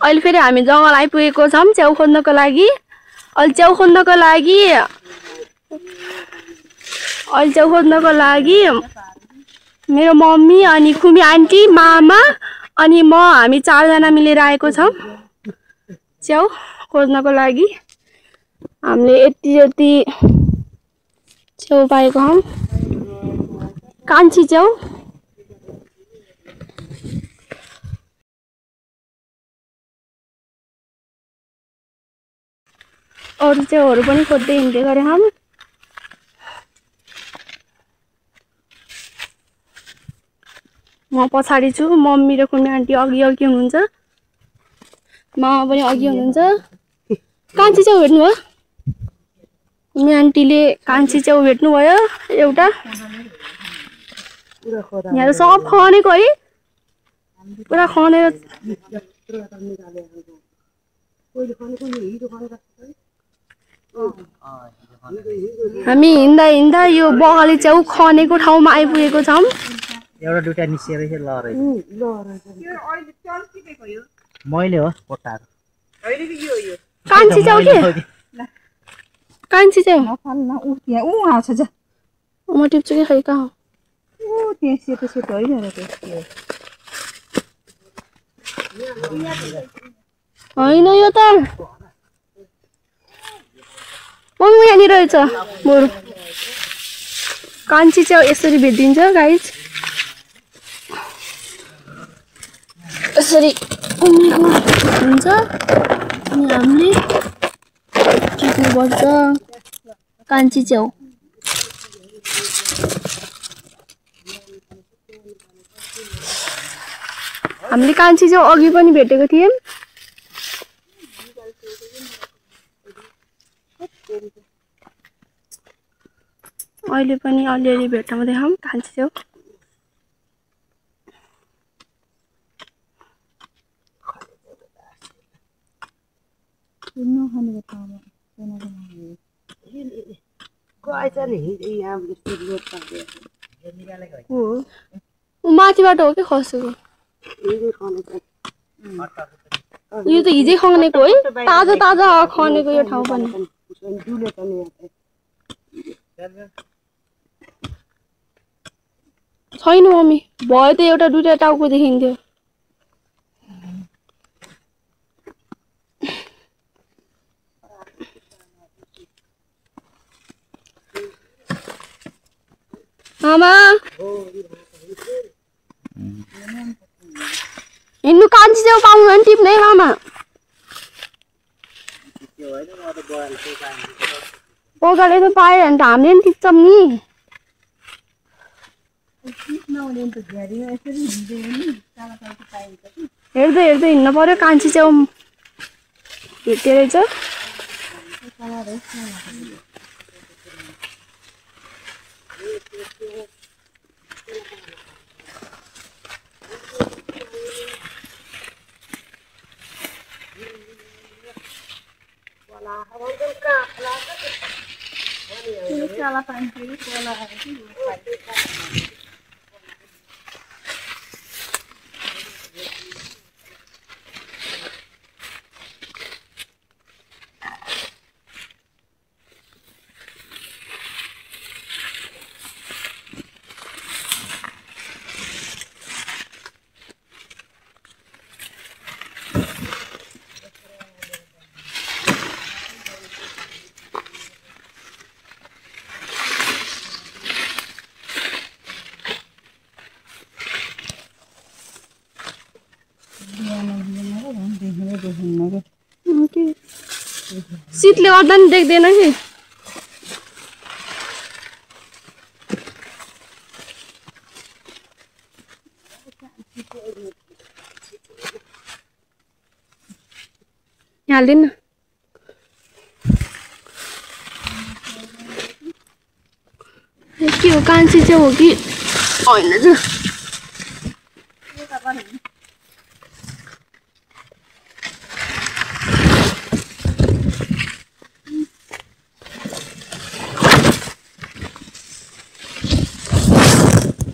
अहिले फेरि हामी जङ्गल आइपुगेको छौँ च्याउ खोज्नको लागि। अहिले च्याउ खोज्नको लागि मेरो मम्मी अनि कुमी आन्टी मामा अनि म हामी 4 जना मिलेर आएको छौँ च्याउ खोज्नको लागि। हामीले यति च्याउ पाएको हौँ कान्छी च्याउ। अरू च्याउहरू पनि खोज्दै हिँड्दै गरे हौँ। म पछाडि छु, मम्मी र कुमी आन्टी अघि हुनुहुन्छ, मामा पनि अघि हुनुहुन्छ। कान्छी च्याउ भेट्नुभयो? कुमी आन्टीले कान्छी च्याउ भेट्नुभयो एउटा। यहाँ त सब खनेको है, पुरा खनेर। हामी हिँड्दा हिँड्दा यो बगाले च्याउ खनेको ठाउँमा आइपुगेको छौँ। एउटा दुईटा निस्केर चाहिँ ल रहेछ। यो अहिले चल्किएको यो मैले हो पोटार हैन कि यो कान्छी च्याउ के कान्छी च्याउ नफाल्न उ त्यहाँ उ आछ जा म टिप्छु के खै कहाँ उ त्यहाँ सेतो हैन र त्यो हैन यो त मम्मी यहाँनिर रहेछ बरु। कान्छी च्याउ यसरी भेटिन्छ गाइस, यसरी हुन्छ अनि हामीले टिप्नुपर्छ कान्छी च्याउ। हामीले कान्छी च्याउ अघि पनि भेटेको थियौँ। अहिले पनि अलिअलि भेटाउँदै हौँ कान्छी च्याउ। माथिबाट हो कि खसेको? यो त हिजै खनेको है, ताजा ताजा खनेको यो ठाउँ पनि। छैन मम्मी, भयो त एउटा दुईटा टाउको देखिन्थ्यो। मामा हिँड्नु कान्छी च्याउ पाउनु भने टिप्ने मामा। बगाले त पायो भने त हामीले नि टिप्छौँ नि। हेर्दै हेर्दै हिँड्नु पर्यो, कान्छी च्याउ भेट्यो रहेछ। शीतले गर्दा नि देख्दैन कि। यहाँ हाल्दिन न। के हो कान्छी च्याउ हो कि होइन छ?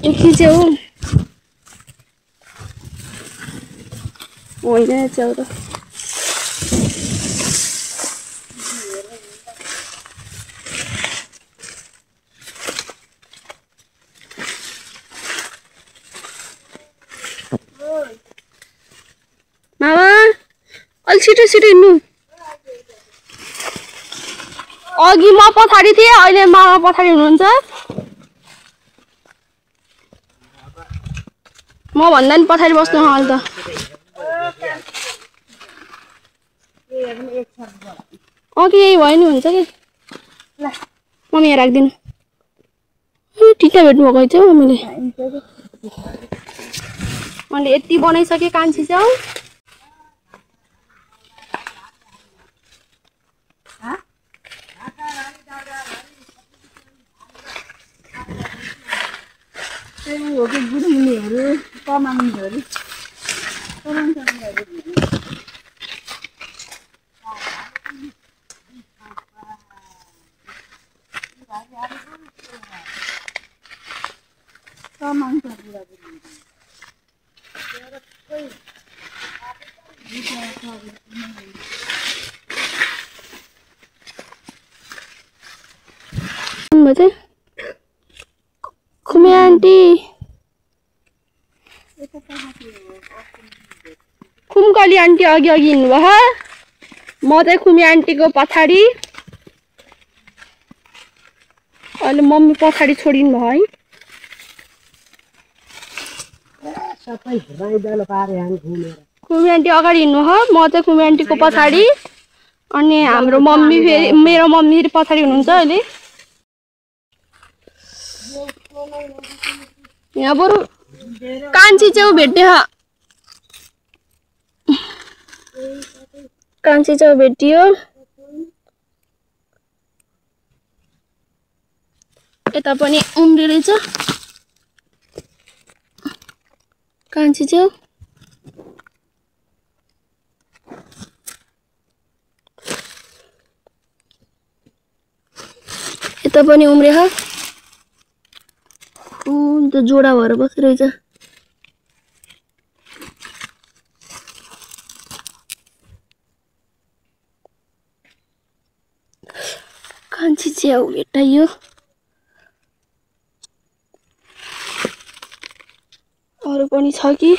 एक च्याउ होइन च्याउ त अलि छिटो छिटो हिँड्नु अघि म पछाडि थिएँ अहिले मामा पछाडि हुनुहुन्छ म भन्दा नि पछाडि बस्नु अहिले त अघि यही भयो नि हुन्छ कि ल मम्मी यहाँ राखिदिनु टिका भेट्नु भएको थियो मम्मीले मैले यति बनाइसकेँ कान्छी च्याउ खुमी आन्टी खुमकली आन्टी अघि अघि हिँड्नुभयो म चाहिँ खुमी आन्टीको पछाडि अहिले मम्मी पछाडि छोडिनु भयो है खुमी आन्टी अगाडि हिँड्नुभयो म चाहिँ खुमी आन्टीको पछाडि अनि हाम्रो मम्मी फेरि मेरो मम्मी फेरि पछाडि हुनुहुन्छ अहिले यहाँ बरु कान्छी च्याउ भेट्यो कान्छी च्याउ भेटियो यता पनि उम्रे रहेछ कान्छी च्याउ यता पनि उम्रे त जोडा भएर बसिरहेछ कान्छी च्याउ भेटाइयो अरू पनि छ कि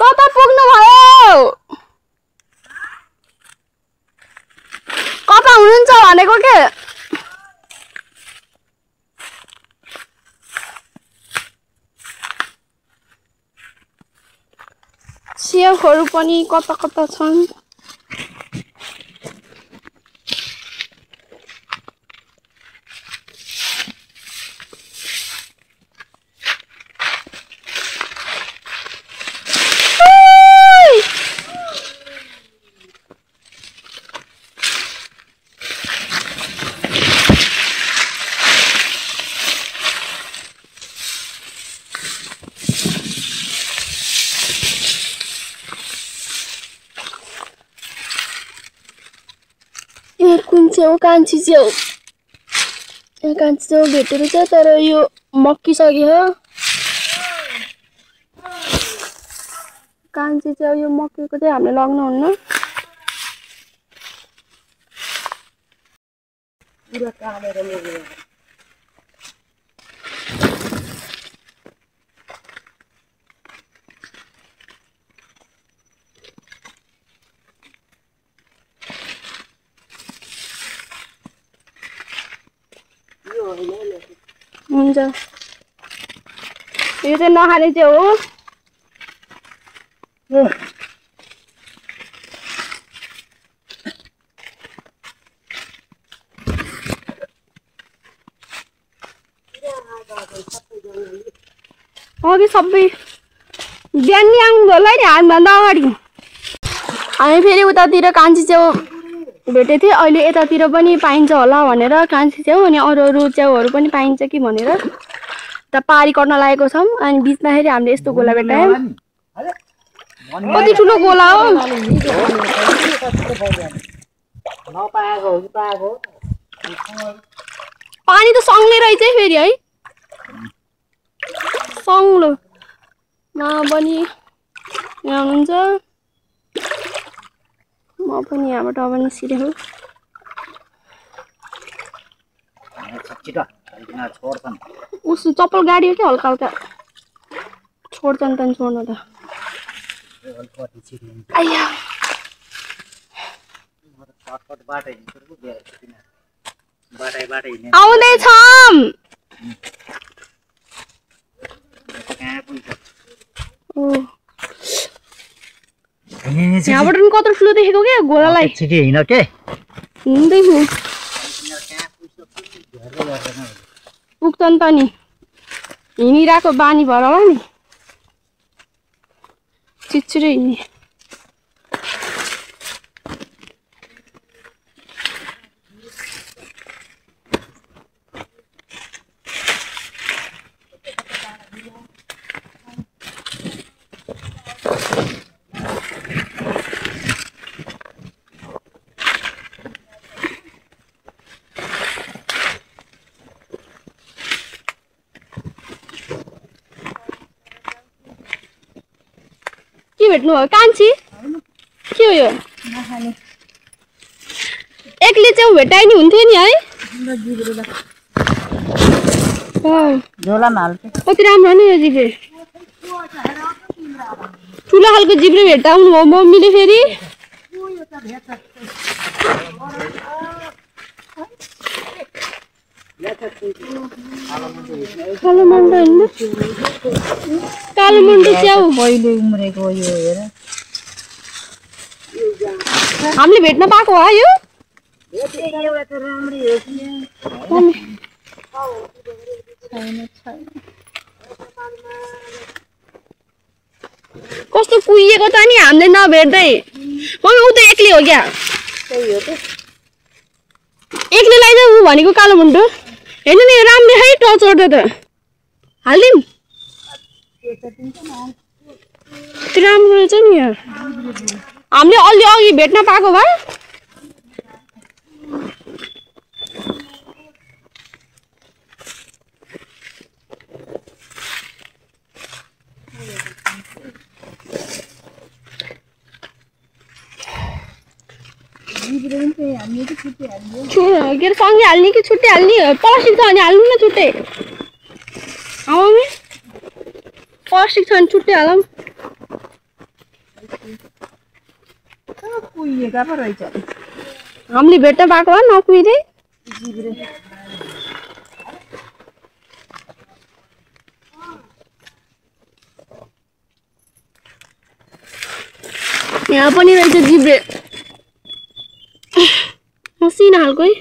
कता पुग्नु भयो कता हुनुहुन्छ भनेको के च्याउहरू पनि कता कता छन् कुन च्याउ कान्छी च्याउ कान्छी च्याउ भेटेको छ तर यो मक्किसक्यो कान्छी च्याउ यो मक्केको चाहिँ हामीले लग्नुहुन्न पुरा कालेर लग्यो हुन्छ यो चाहिँ नखाने चाहिँ हो अघि सबै बिहान नि आउनु होला नि हामीभन्दा अगाडि हामी फेरि उतातिर कान्छी च्याउ भेटेको थिएँ अहिले यतातिर पनि पाइन्छ होला भनेर कान्छी च्याउ अनि अरू च्याउहरू पनि पाइन्छ कि भनेर त पारी गर्न लागेको छौँ अनि बिचमा फेरि हामीले यस्तो गोला भेटायौँ कति ठुलो गोला हो पानी त सँगै रहेछ है फेरि है सङ्लो मा पनि यहाँ हुनुहुन्छ म पनि यहाँबाट अब निस्किरहेको छिटो तिनीहरू छोड्छन् उसको चप्पल गाडियो क्या हल्का हल्का छोड्छन् त छोड्नु त कति छिटो हुन्छ आइया सर्टकट बाटो हिँड्नु पो गएर तिनीहरू बाटै हिँड्ने आउँदैछौँ कहाँ पुग्छ यहाँबाट पनि कत्रो ठुलो देखेको क्या घोडालाई छिटो हिँड के हिँड्दैछु पुग्छन् त नि हिँडिरहेको बानी भएर होला नि छिटछिटो हिँड्ने के भेट्नु हो कान्छी के हो यो एक्लै चाहिँ भेटाइ नि हुन्थ्यो नि है कति राम्रो नि यो जिब्रे ठुलो खालको जिब्रे भेट्टाउनु भयो मम्मीले फेरि कालो मन्डो होइन कालो मन्डो च्याउ पहिले उम्रेको यो हेर हामीले भेट्न पाएको हो यो एउटा त राम्रै हो कि छैन कस्तो कुहिएको त नि हामीले नभेट्दै मम्मी ऊ त एक्लै हो क्या त्यही हो त एक्लै लैजा ऊ भनेको कालो मुन्टो हेर्नु नि राम्रो है टच गर्दा त हालिदिउँ राम्रो रहेछ नि यहाँ हामीले अलि अघि भेट्न पाएको भए के अरे सँगै हाल्ने कि छुट्टै हाल्ने प्लास्टिक छ भने हाल्नु न छुट्टै मम्मी प्लास्टिक छ भने छुट्टै हालौँ कुहिएका पो रहेछ हामीले भेट्न पाएको हो नकुहिँदै यहाँ पनि रहेछ जिब्रे मसिनो खालको है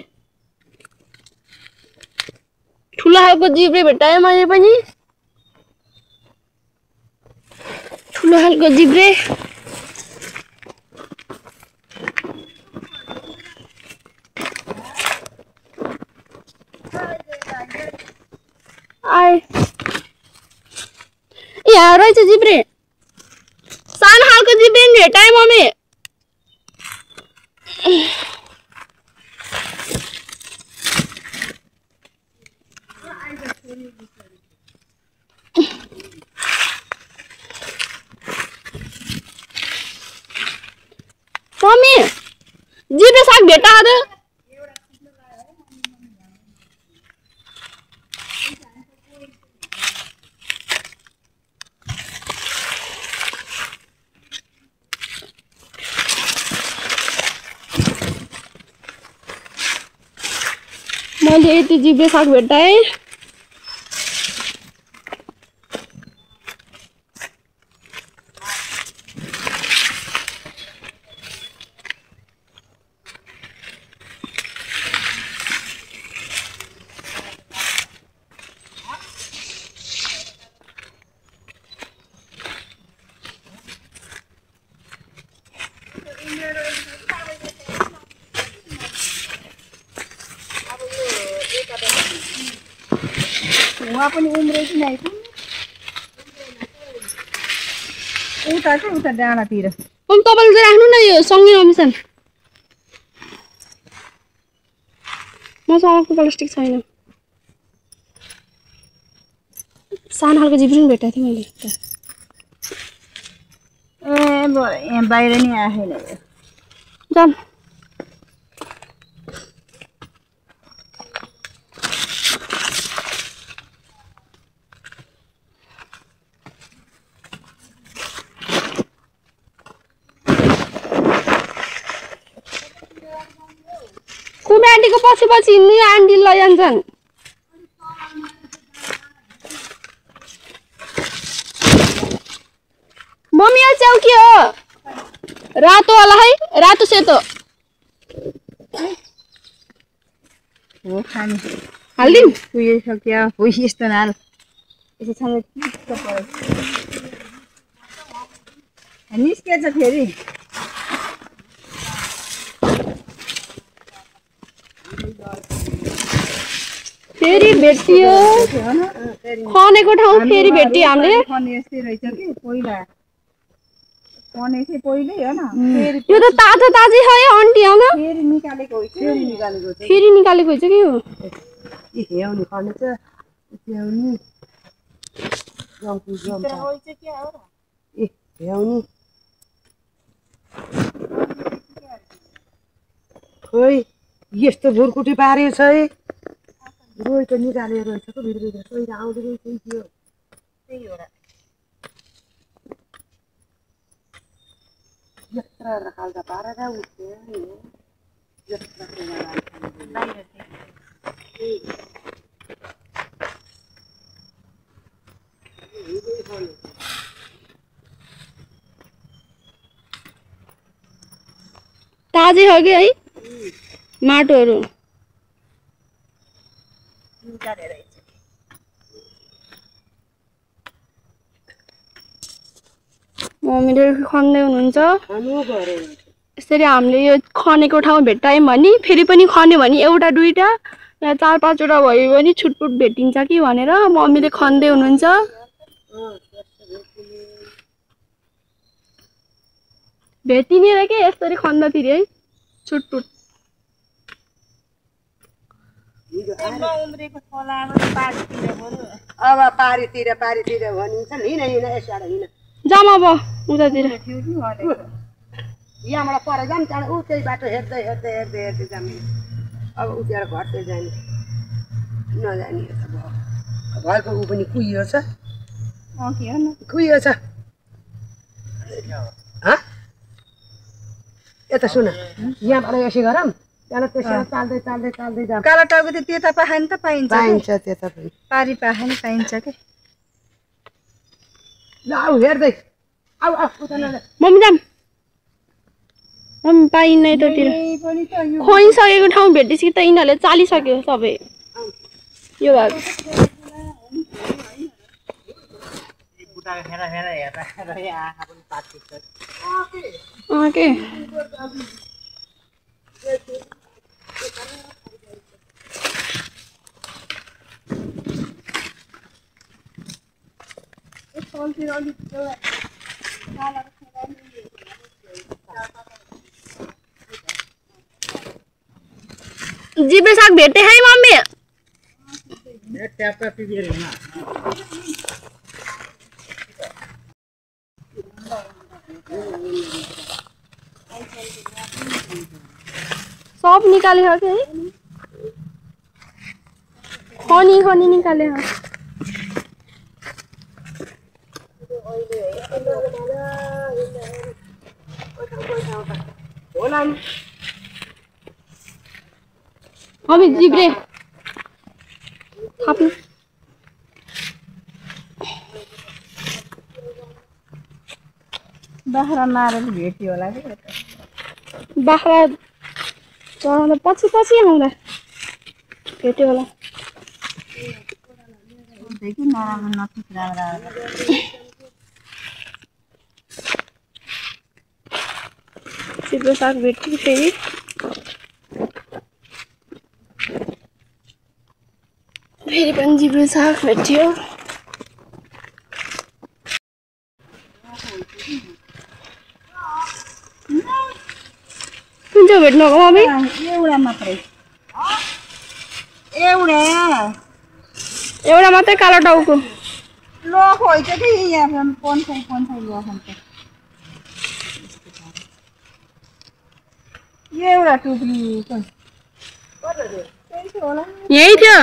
ठुलो खालको जिब्रे भेट्टाएँ मैले पनि ठुलो खालको जिब्रे आए यहाँ रहेछ जिब्रे सानो खालको जिब्रे नि भेटाएँ मम्मी मम्मी जिब्रे साग भेटा त मैले यति जिब्रे साग भेट्टाएँ उहाँ पनि उम्रेको नै उता चाहिँ उता डाँडातिर तपाईँले चाहिँ राख्नु न यो सँगै नमिसन मसँग प्लास्टिक छैन सानो खालको जिब्री पनि भेटाएको थिएँ मैले यहाँ बाहिर नि आएन जाम कुमी आन्टीको पछि पछि हिँड्ने आन्टी लैजान्छन् मम्मी यो च्याउ के हो रातो वाला है रातो सेतो हो खाने हाल्दिम पुगिसक्यो हो यस्तो नहाल यसो सँगै निस्केछ फेरि फेरि भेटियो खनेको ठाउँ फेरि भेटियो हामीले यस्तै रहेछ कि पहिला खने थिए पहिल्यै हो न यो त ताजा ताजै छ है आन्टी होइन फेरि निकालेको हो फेरि निकालेको हुन्छ कि यो हेउनी खनेछ हेउनी हेउनी खोइ यस्तो भुरकुटी पारेको छ है रोइ त निकालेर रहेछ को भित्र पहिला आउँदै रहेछ त्यो त्यही हो र यत्रा खालका पारेर उठ्यो यत्रा ताजै हो कि है माटोहरू मम्मीले खन्दै हुनुहुन्छ यसरी हामीले यो खनेको ठाउँ भेट्टायौँ भने फेरि पनि खन्यो भने एउटा दुईटा या 4-5वटा भयो भने छुटपुट भेटिन्छ कि भनेर मम्मीले खन्दै हुनुहुन्छ भेटिने र के यसरी खन्दाखेरि है छुटपुट अब पारीतिर भनिन्छ हिँड यसबाट हिँड जाम अब उतातिर यहाँबाट पर जाम त्यहाँबाट ऊ त्यही बाटो हेर्दै जाम अब उतिर घर चाहिँ जाने नजाने घरको ऊ पनि कुहियो छ कुहियो छ यता सुन यहाँबाट यसै गरौँ त्यहाँबाट त्यसरी चाल्दै जाम कालो टाउको त त्यता पाखा नि त पाइन्छ त्यता पनि पारी पाखा नि पाइन्छ के ल आऊ हेर्दै आऊ मम्मी जाम मम्मी पाइन्न यतातिर खोइसकेको ठाउँ भेटेपछि त यिनीहरूले चालिसक्यो सबै यो भाग के जिब्रे साग भेटे है मम्मी सब निकाले हो कि खनी निकाले हो मम्मी जिब्रे खाप्नु बाख्रा मारेर भेट्यो होला कि बाख्रा चढाउँदा पछि आउँदा भेट्यो होला जिब्रे साग भेट्यो फेरि पनि जिब्रे साग भेट्यो कुन चाहिँ भेट्नुभएको मम्मी एउटा मात्रै एउटा मात्रै कालो टाउको लोक होइन कि यहाँ पन्साई लोक हुन्छ एउटा टुक्री यही थियो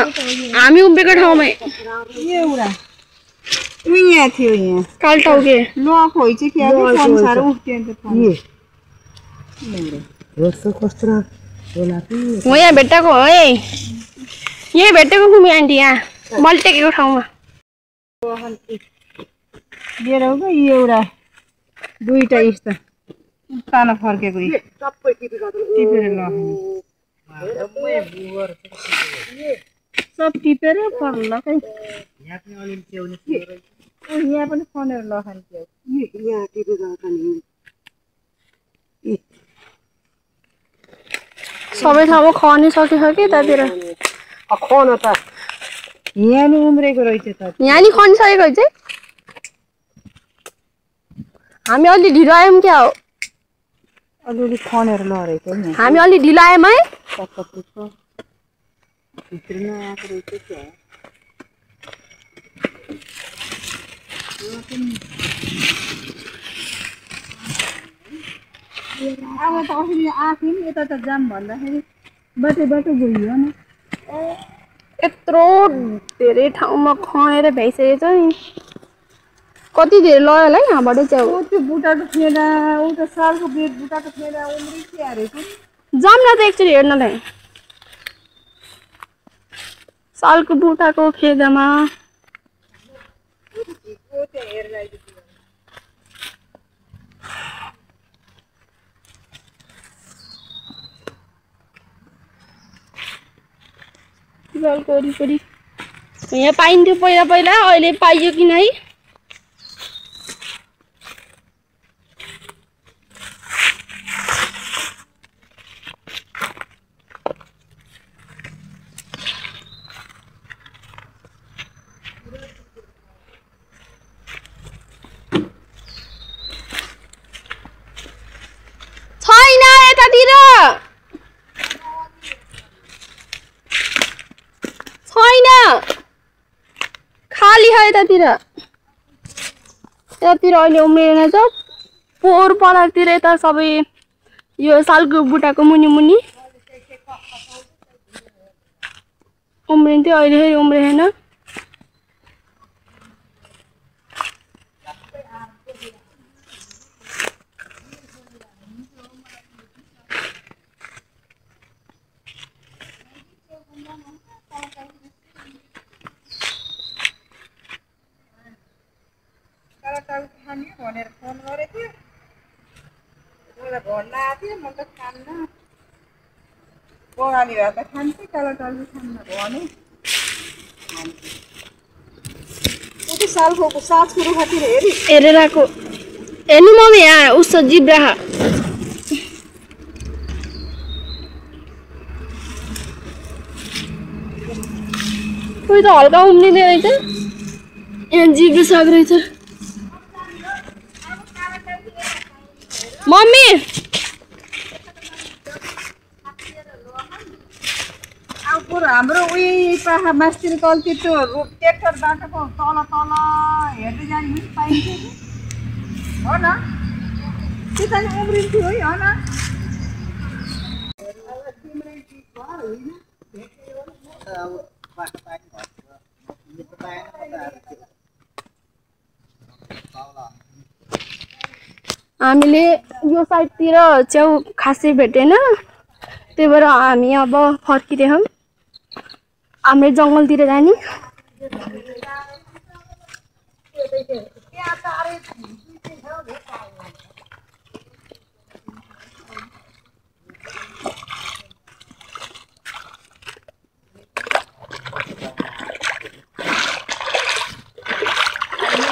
हामी उभिएको ठाउँमै एउटा यहाँ थियो यहाँ कालो टाउके लोक होइन कि संसार उठ्यो कस्तो म यहाँ भेट्टाको हो है यही भेटेको कुमी आन्टी यहाँ मैले टेकेको ठाउँमा लिएर हो कि एउटा दुईटा यस्ता सानो फर्केको सबै टिपेर सब टिपेर पर्लकै यहाँ पनि खनेर लखान्थ्यो यहाँ टिपेर सबै ठाउँमा खनिसकेको कि त्यतिर खन त यहाँ नि उम्रेको रहेछ त यहाँ नि खनिसकेको चाहिँ हामी अलि ढिलो आयौँ क्या हो अलिअलि खनेर लरेको नि हामी अलि ढिलो आयौँ है भित्रमा आएको रहेछ क्या अब त अस्ति आएको नि यता त जाम भन्दाखेरि बाटो गइयो नि यत्रो धेरै ठाउँमा खनेर भ्याइसकेको छ नि कति धेरै लयो होला है यहाँबाट चाहिँ त्यो बुटाको फेदा उता सालको बेड बुटाको फेदा उम्रिसि हारेको जाम न त एकचोटि हेर्नलाई सालको बुटाको फेदामा सालको वरिपरि यहाँ पाइन्थ्यो पहिला अहिले पाइयो कि नै छैन खाली छ यतातिर अहिले उम्रिएन छ पोहोर परातिर यता सबै यो सालको बुटाको मुनि उम्रिन्थ्यो अहिले उम्रिएन भनेर फोन गरेको थियो मलाई भन्न आएको थियो म त खान्न बगाली भए त खान्छु टालु खान्न भने त्यो सालको साँझको रुखातिर हेरेर आएको हेर्नु मम्मी यहाँ उसो जिब्राहा कोही त हल्का उम्लिँदै रहेछ यहाँ जिब्रो साग रहेछ मम्मी हाम्रो उही पाखा मास्तिर कल्ती त्यो ट्र्याक्टर बाटोको तल हेर्दै जाने पनि पाइन्छ कि हो न त्यता नि उम्रिन्थ्यो है हो न हामीले यो साइडतिर च्याउ खासै भेटेन त्यही भएर हामी अब फर्किरहेछौँ हाम्रो जङ्गलतिर जाने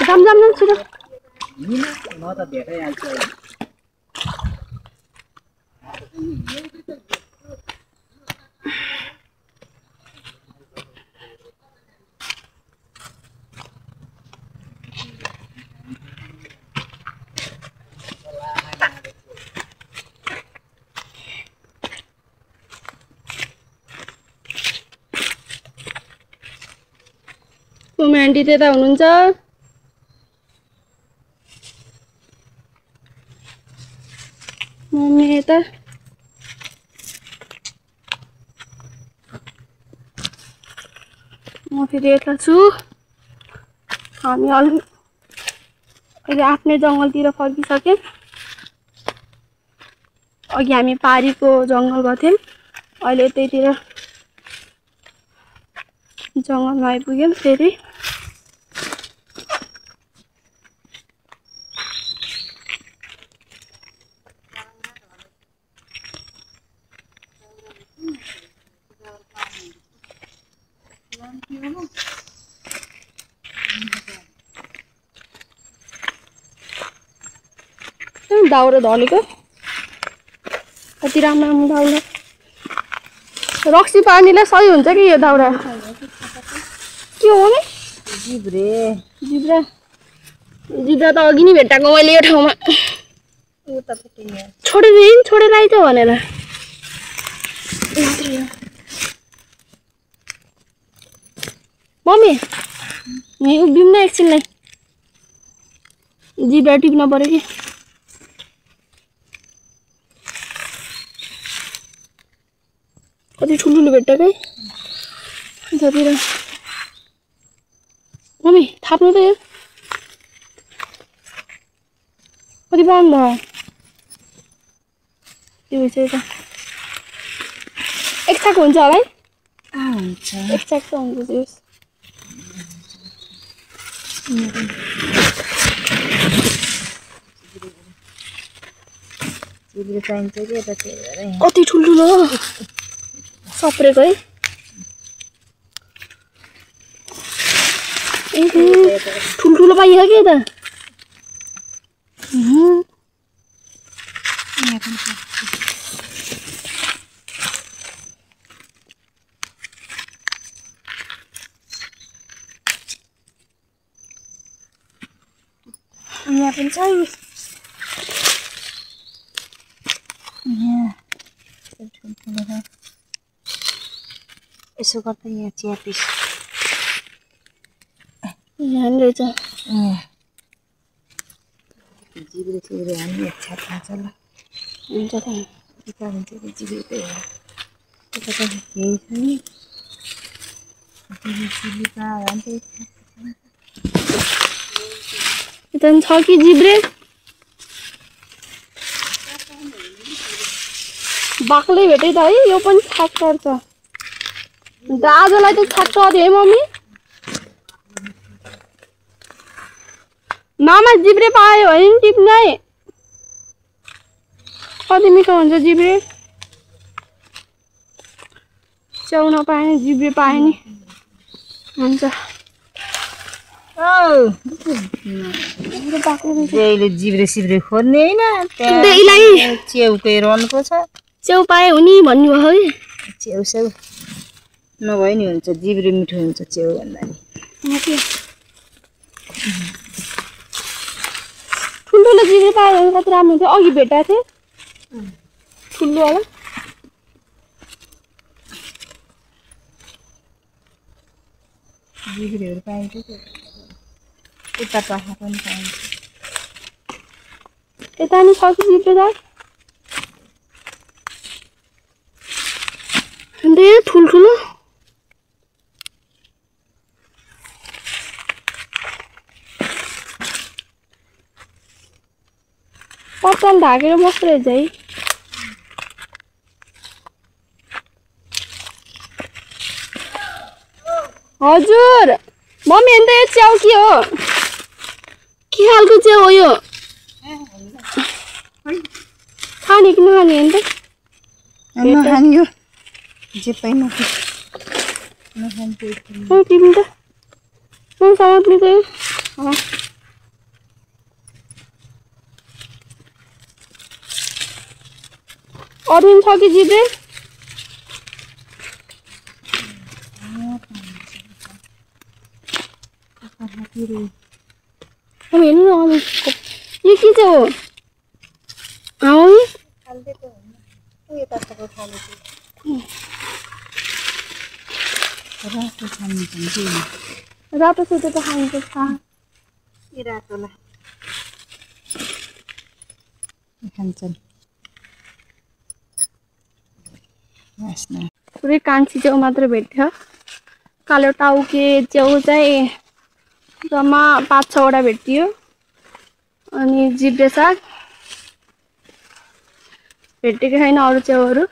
जाम छिटो म त भेटाइहाल्छु मम्मी आन्टी त्यता हुनुहुन्छ मम्मी यता म फेरि यता छु हामी अहिले आफ्नै जङ्गलतिर फर्किसक्यौँ अघि हामी पारीको जङ्गल गएको थियौँ अहिले त्यतिर जङ्गलमा आइपुग्यौँ फेरि। दाउरा ढलेको कति राम्रो राम्रो दाउरा। रक्सी पानीलाई सही हुन्छ कि यो दाउरा? के हो नि? जिब्रा त अघि नै भेट्टाएको मैले यो ठाउँमा। छोडेर आइ त भनेर। मम्मी यहीँ उभिउँ न एकछिनलाई, जिब्रा टिप्न पर्यो कि। कति ठुल्ठुलो भेट्टाकै यतातिर। मम्मी थाप्नु त यो कति पाउनु भयो? त्यो चाहिँ त एक छाक हुन्छ होला है? एक छाक त हुन्छ त्यो। कति ठुल्ठुलो सप्रेको है। ठुल्ठुलो पाइयो कि यता? यहाँ पनि छ यसो गर्दा यहाँ चिया पिस यहाँ रहेछ। जिब्रे हामी अच्छा खान्छ ल। हुन्छ त यता हुन्छ कि जिब्रे यता त केही छैन। यता पनि छ कि जिब्रे? बाक्लै भेटेँ त है। यो पनि छाक पर्छ। आजलाई त छाक पर्यो है मम्मी? मामा जिब्रे पायो भने नि टिप्नु है। कति मिठो हुन्छ जिब्रे। च्याउ नपाए नि जिब्रे पाए नि हुन्छ। जिब्रे सिब्रे खोज्ने होइन, च्याउकै रहनुको छ। च्याउ पाए हुने भन्नुभयो है। च्याउ स्याउ नभए नि हुन्छ, जिब्रे मिठो हुन्छ च्याउ भन्दा नि। ठुल्ठुलो जिब्रे पायो भने कति राम्रो हुन्थ्यो। अघि भेटाएको थिएँ ठुलो होला। जिब्रेहरू पाइन्छ उता पाखा पनि पाइन्छ। यता नि छ कि जिब्रे त? धेरै ठुल्ठुलो। पत्ताले ढाकेर बस्दो रहेछ है। हजुर मम्मी अन्त यो च्याउ के हो? के खालको च्याउ हो यो? खाने कि नखाने अन्त? नखाने हो जे पनि नखाने। टिप्नु त समात्नु त यो। अरू पनि छ कि जिब्रे? हेर्नु न यो के चाहिँ हो? रातो सोतो त खानुपर्छ। रातोलाई खान्छन्। पुरै कान्छी च्याउ मात्र भेट्थ्यो। कालो टाउके च्याउ चाहिँ जम्मा 5-6 वटा भेटियो। अनि जिब्रे साग भेटेको छैन अरू च्याउहरू।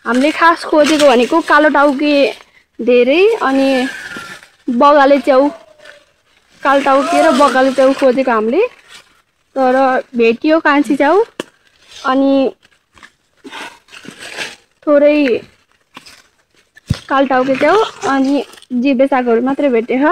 हामीले खास खोजेको भनेको कालो टाउके धेरै अनि बगाले च्याउ, कालो टाउके र बगाले च्याउ खोजेको हामीले, तर भेटियो कान्छी च्याउ अनि थोरै कालो टाउके च्याउ अनि जिब्रे सागहरू मात्रै भेटेछ।